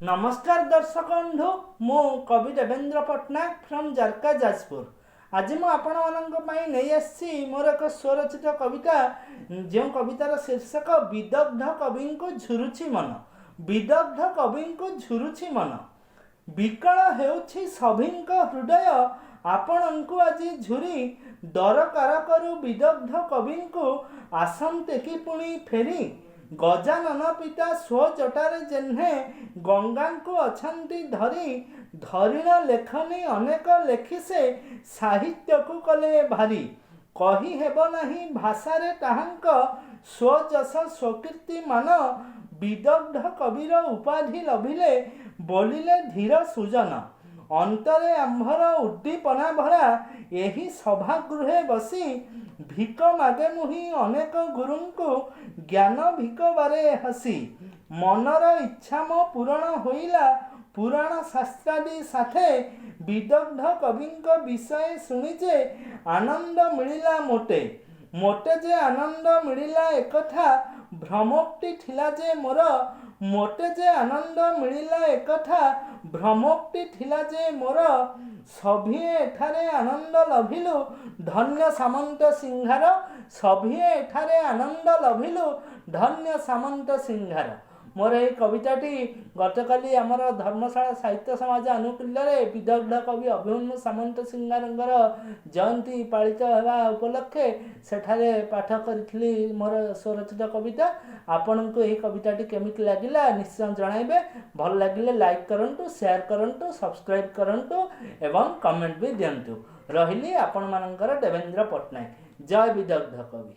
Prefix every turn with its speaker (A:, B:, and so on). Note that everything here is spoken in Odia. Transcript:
A: ନମସ୍କାର ଦର୍ଶକ ବନ୍ଧୁ, ମୁଁ କବି ଦେବେନ୍ଦ୍ର ପଟ୍ଟନାୟକ ଫ୍ରମ୍ ଜାରକା, ଯାଜପୁର। ଆଜି ମୁଁ ଆପଣମାନଙ୍କ ପାଇଁ ନେଇ ଆସିଛି ମୋର ଏକ ସ୍ୱରଚିତ କବିତା, ଯେଉଁ କବିତାର ଶୀର୍ଷକ "ବିଦଗ୍ଧ କବିଙ୍କୁ ଝୁରୁଛି ମନ"। ବିଦଗ୍ଧ କବିଙ୍କୁ ଝୁରୁଛି ମନ। ବିକଳ ହେଉଛି ସଭିଙ୍କ ହୃଦୟ ଆପଣଙ୍କୁ ଆଜି ଝୁରି। ଦରକାର କରୁ ବିଦଗ୍ଧ କବିଙ୍କୁ, ଆସନ୍ତେ କି ପୁଣି ଫେରି। ଗଜାନନ ପିତା ସ୍ୱଜଟାରେ ଯେହ୍ନେ ଗଙ୍ଗାଙ୍କୁ ଅଛନ୍ତି ଧରି, ଧରିଣ ଲେଖନୀ ଅନେକ ଲେଖି ସେ ସାହିତ୍ୟକୁ କଲେ ଭାରି। କହି ହେବ ନାହିଁ ଭାଷାରେ ତାହାଙ୍କ ସ୍ୱଯଶ ସ୍ୱକୀର୍ତ୍ତି ମାନ। ବିଦଗ୍ଧ କବିର ଉପାଧି ଲଭିଲେ, ବୋଲିଲେ ଧୀର ସୁଜନ। ଅନ୍ତରେ ଆମ୍ଭର ଉଦ୍ଦୀପନା ଭରା ଏହି ସଭାଗୃହେ ବସି, ଭିକ ମାଗେ ମୁହିଁ ଅନେକ ଗୁରୁଙ୍କୁ ଜ୍ଞାନ ଭିକବାରେ ହସି। ମନର ଇଚ୍ଛା ମୋ ପୂରଣ ହୋଇଲା ପୁରାଣ ଶାସ୍ତ୍ରାଦି ସାଥେ, ବିଦଗ୍ଧ କବିଙ୍କ ବିଷୟ ଶୁଣି ଯେ ଆନନ୍ଦ ମିଳିଲା ମୋଟେ। ମୋଟେ ଯେ ଆନନ୍ଦ ମିଳିଲା ଏକଥା ଭ୍ରମୋକ୍ତି ଥିଲା ଯେ ମୋର। ମୋଟେ ଯେ ଆନନ୍ଦ ମିଳିଲା ଏକଥା ଭ୍ରମୋକ୍ତି ଥିଲା ଯେ ମୋର। ସଭିଏଁ ଏଠାରେ ଆନନ୍ଦ ଲଭିଲୁ, ଧନ୍ୟ ସାମନ୍ତ ସିଂହାର। ସଭିଏଁ ଏଠାରେ ଆନନ୍ଦ ଲଭିଲୁ, ଧନ୍ୟ ସାମନ୍ତ ସିଂହାର। ମୋର ଏହି କବିତାଟି ଗତକାଲି ଆମର ଧର୍ମଶାଳା ସାହିତ୍ୟ ସମାଜ ଆନୁକୂଲ୍ୟରେ ବିଦଗ୍ଧ କବି ଅଭିମନ୍ୟୁ ସାମନ୍ତ ସିଂହାରଙ୍କର ଜୟନ୍ତୀ ପାଳିତ ହେବା ଉପଲକ୍ଷେ ସେଠାରେ ପାଠ କରିଥିଲି ମୋର ସ୍ୱରଚିତ କବିତା। ଆପଣଙ୍କୁ ଏହି କବିତାଟି କେମିତି ଲାଗିଲା ନିଶ୍ଚୟ ଜଣାଇବେ। ଭଲ ଲାଗିଲେ ଲାଇକ୍ କରନ୍ତୁ, ସେୟାର କରନ୍ତୁ, ସବସ୍କ୍ରାଇବ୍ କରନ୍ତୁ ଏବଂ କମେଣ୍ଟ ବି ଦିଅନ୍ତୁ। ରହିଲି, ଆପଣମାନଙ୍କର ଦେବେନ୍ଦ୍ର ପଟ୍ଟନାୟକ। ଜୟ ବିଦଗ୍ଧ କବି।